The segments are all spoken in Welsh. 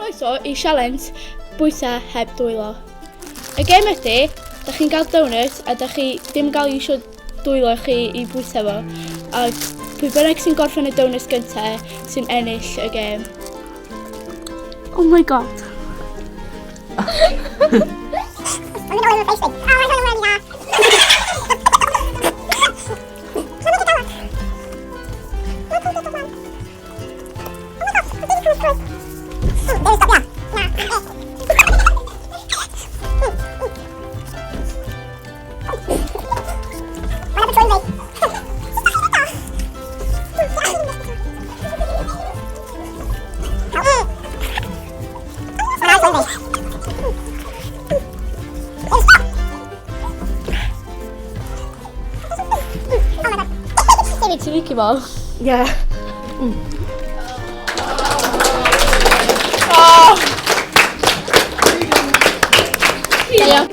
Croeso i sialens bwyta heb dwylo. Y gêm ydy, da chi'n cael donut a da chi ddim gael iwsio dwylo chi i bwyta fo. A pwy bynnag sy'n gorffen y donut gyntaf sy'n ennill y gêm. Oh my god. Ti'n licio fo? Yeah. Yeah.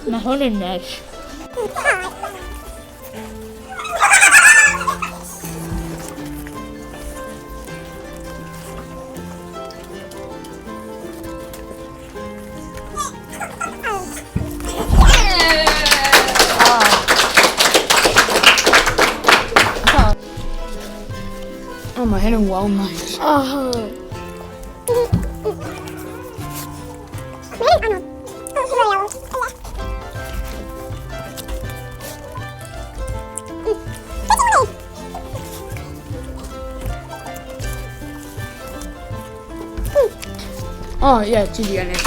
Mae hwn yn neis. Oh, mae hyn yn well nice. Oh. Oh, yeah, ti di ennill.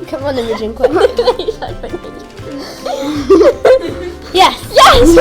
Come on, Imogen, quick. Yes! Yes!